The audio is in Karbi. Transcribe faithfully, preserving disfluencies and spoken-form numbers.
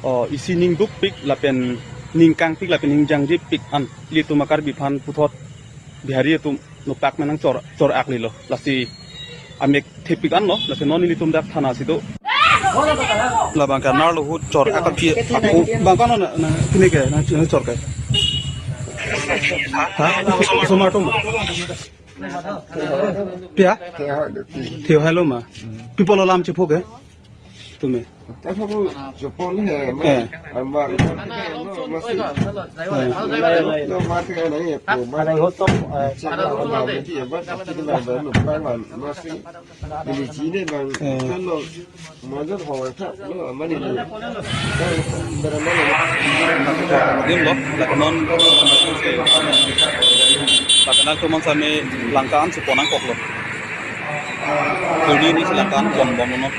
Oh, isi ning dukpik lapen ning kangpik lapen ning jangjepik an ilitum a-Karbi aphan puthot Bihari atum nopak menang chor chor-ak lilo. Lasi amek thepik anlo, lasi non ilitum dak thana si do. Labang ke nerlo ahut chor-ak aphi ako. Bang kono na, na, pini ke, na, na chor ke. Ha? Osomar atum ma? Pia? Theo Hailo ma? Pi apot lo alam chepu ke? Tumi. Tamo chopon he, ma. Eh. Amar. No, masi. Eh. No, mati ka nahi, po, ma. Anang hotom, eh, Chama, ma, ma, ma, ma, ma, ma, ma, ma, ma, ma, ma, ma, ma, ini China bang, eh, kan lo, major ho tha, lo, mani lo. Kan, berapa lo? Dim lo, lake non, lake nangtum an sami langka an si pon nangkoklo. Tuni ni si langka an pon bomlo non.